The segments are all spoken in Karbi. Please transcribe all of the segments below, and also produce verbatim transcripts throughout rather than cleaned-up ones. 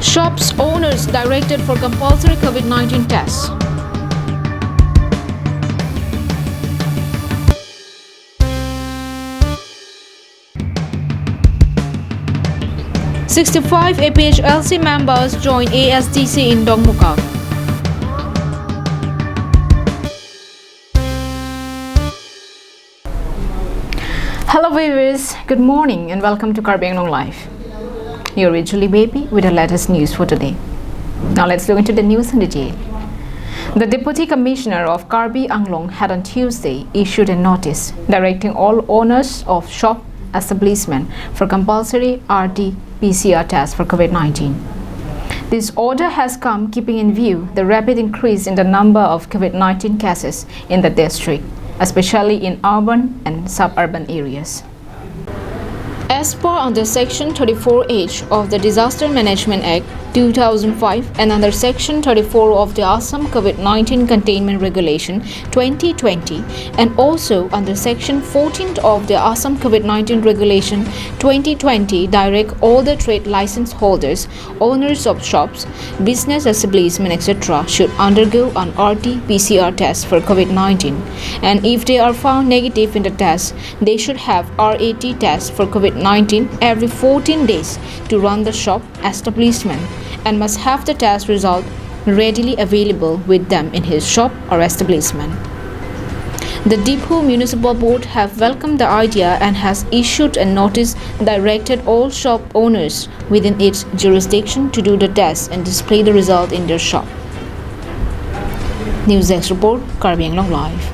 Shops owners directed for compulsory COVID nineteen tests. Sixty-five A P H L C members join A S D C in Dokmoka. Hello viewers, good morning and welcome to Karbi Anglong Live. You're with Julie Baby with the latest news for today. Now let's look into the news in detail. The Deputy Commissioner of Karbi Anglong had on Tuesday issued a notice directing all owners of shop establishment for compulsory R T P C R test for COVID nineteen. This order has come keeping in view the rapid increase in the number of COVID nineteen cases in the district, especially in urban and suburban areas. As per under Section thirty-four H of the Disaster Management Act two thousand five and under Section thirty-four of the Assam COVID nineteen Containment Regulation twenty twenty and also under Section fourteen of the Assam COVID nineteen Regulation twenty twenty, direct all the trade license holders, owners of shops, business establishment, et cetera should undergo an R T P C R test for COVID nineteen, and if they are found negative in the test, they should have R A T test for COVID nineteen every fourteen days to run the shop establishment and must have the test result readily available with them in his shop or establishment. The Diphu Municipal Board have welcomed the idea and has issued a notice directed all shop owners within its jurisdiction to do the test and display the result in their shop. News Desk Report, Karbi Anglong Live.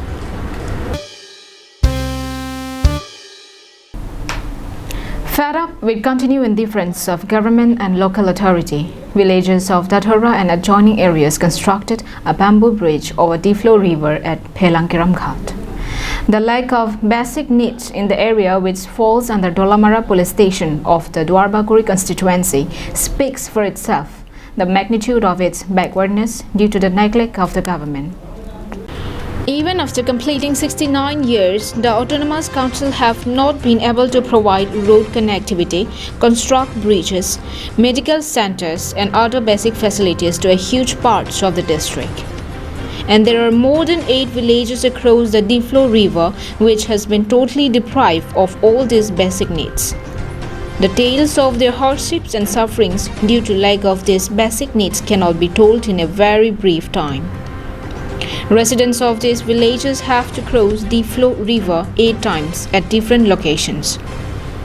Fed up with continued indifference of government and local authority, villagers of Dathora and adjoining areas constructed a bamboo bridge over Diphu River at Phelang Kiram Ghat. The lack of basic needs in the area, which falls under Dolamara Police Station of the Duarbagori constituency, speaks for itself, the magnitude of its backwardness due to the neglect of the government. Even after completing sixty-nine years, the Autonomous Council have not been able to provide road connectivity, construct bridges, medical centers, and other basic facilities to a huge parts of the district. And there are more than eight villages across the Diphu River which has been totally deprived of all these basic needs. The tales of their hardships and sufferings due to lack of these basic needs cannot be told in a very brief time. Residents of these villages have to cross Diphu River eight times at different locations.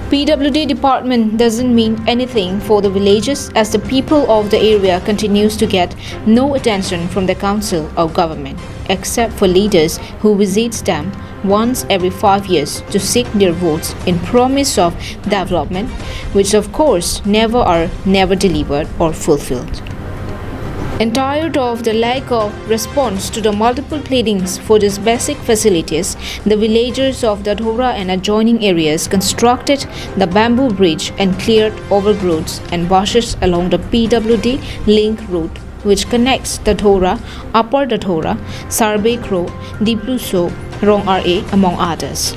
P W D department doesn't mean anything for the villages, as the people of the area continues to get no attention from the council or government, except for leaders who visits them once every five years to seek their votes in promise of development, which of course never are never delivered or fulfilled. And tired of the lack of response to the multiple pleadings for these basic facilities, the villagers of Dathora and adjoining areas constructed the bamboo bridge and cleared overgrowths and bushes along the P W D link road which connects Dathora, Upper Dathora, Sarbe Kro, Diphu Sop, Rong R A, among others.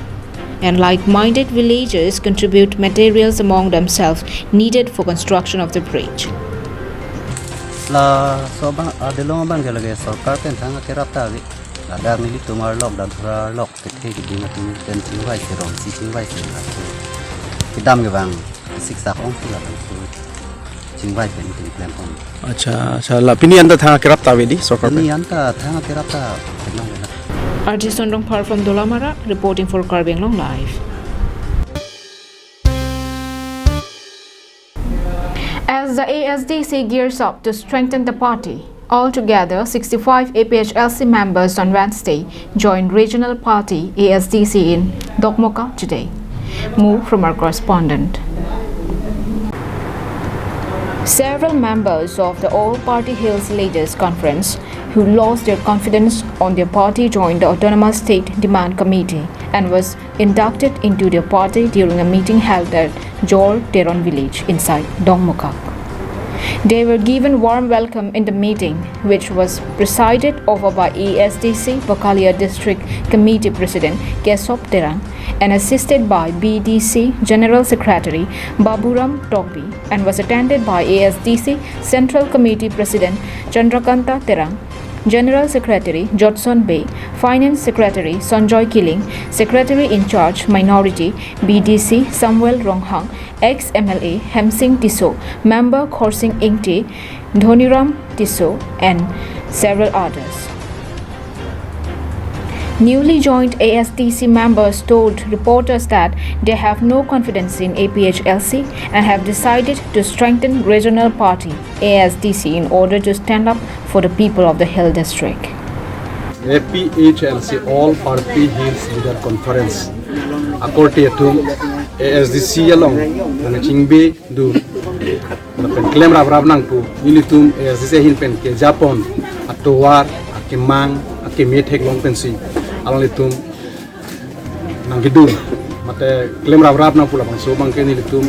And like-minded villagers contribute materials among themselves needed for construction of the bridge. Laso abang, adolong abang ke lake sorkar pen thang kerap ta ave. Ladak nelitum arlok, Dathora arlok, kethe keding atum pen chingvai serong, si chingvai serong. Kedam ke bang, siksak ong si labang so. Chingvai pen tin klem ong. Acha, acha, la pini anta thang kerap ta ave di sorkar pen? Pini anta thang kerap ta pen ong la. R J Sondong Phar from Dolamara, reporting for Karbi Anglong Live. As the A S D C gears up to strengthen the party, altogether sixty-five A P H L C members on Wednesday joined regional party A S D C in Dokmoka today. More from our correspondent. Several members of the All Party Hills Leaders Conference who lost their confidence on their party joined the Autonomous State Demand Committee and was inducted into their party during a meeting held at Jor Teron village inside Dokmoka. They were given warm welcome in the meeting, which was presided over by A S D C Bakhalia District Committee President Kesop Terang and assisted by B D C General Secretary Baburam Tokbi, and was attended by A S D C Central Committee President Chandrakanta Terang, General Secretary Jotson Bey, Finance Secretary Sanjoy Killing, Secretary in Charge Minority B D C Samuel Ronghang, ex-M L A Hemsing Tisso, Member Khorsing Ingti, Dhoniram Tisso, and several others. Newly joined A S D C members told reporters that they have no confidence in A P H L C and have decided to strengthen regional party A S D C in order to stand up for the people of the Hill District. A P H L C All Party Hills Leader Conference akorte atum A S D C along nangchingbe dun. Lapen klem rap rap nang pu, nelitum A S D C ahin pen kejapon atovar, akemang, akeme theklong pensi alanglitum nangkedun. Mate klem rap rap nang pu labangso abangke nelitum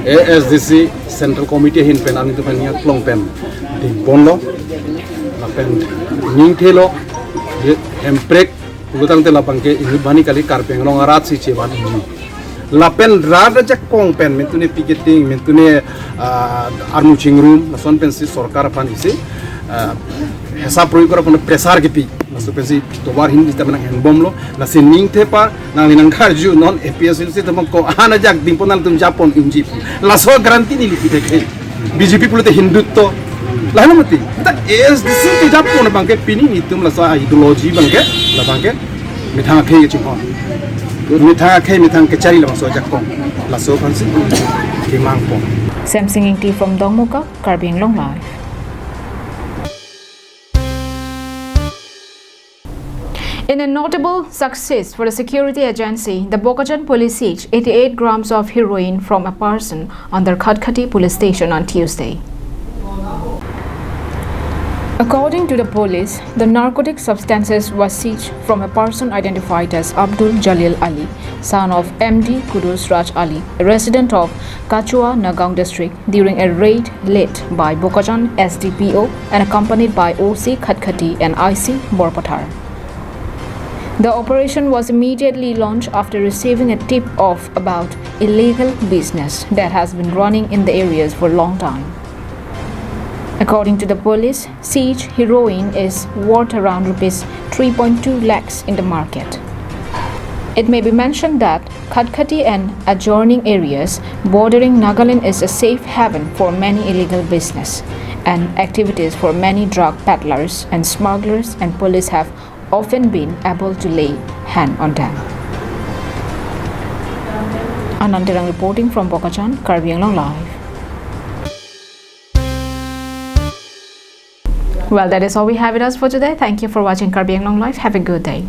A S D C Central Committee ahin pen alanglitum pen nangkeklong pen dingponlo. Lapen ningthelo, ye Hemprek pulotangte labangke inut bani kali, Karbi Anglong arat si chevan inut. Lapen rat ajakong pen, mentune piketing, mentune, ah, armu chingrum, lason pensi sorkar aphan isi, ah, hesap proyek kora aphan pressure kipi. Laso pensi tovar hin jita menang henbomlo, lasi ningthepar, nangli nangkarju non A P H L C temang ko-an ajak dingpon nangtum japon unji. Laso guarantee neli pithek he. B J P pulote Hindutva. Lahenlo mati. Ta A S D C kejapon abangke pini nelitum laso ideology abangke, labangke methang akhei kechinghon. Methang akhei, methang kechari labangso ajakong. Laso aphansi kemangpo. Semsing Ingti from Dongmukak, Karbi Anglong Live. In a notable success for the security agency, the Bokajan police seized eighty-eight grams of heroin from a person under Khatkhati police station on Tuesday. According to the police, the narcotic substances was seized from a person identified as Abdul Jalil Ali, son of M D Kudus Raj Ali, a resident of Kachua, Nagaon district, during a raid led by Bokajan S D P O and accompanied by O C Khatkhati and I C Borpathar. The operation was immediately launched after receiving a tip-off about illegal business that has been running in the areas for a long time. According to the police, seized heroin is worth around rupees three point two lakhs in the market. It may be mentioned that Khatkhati and adjoining areas bordering Nagaland is a safe haven for many illegal business and activities for many drug peddlers and smugglers, and police have often been able to lay hand on them. Anand Terang reporting from Bokajan, Karbi Anglong Live. Well, that is all we have with us for today. Thank you for watching Karbi Anglong Live. Have a good day.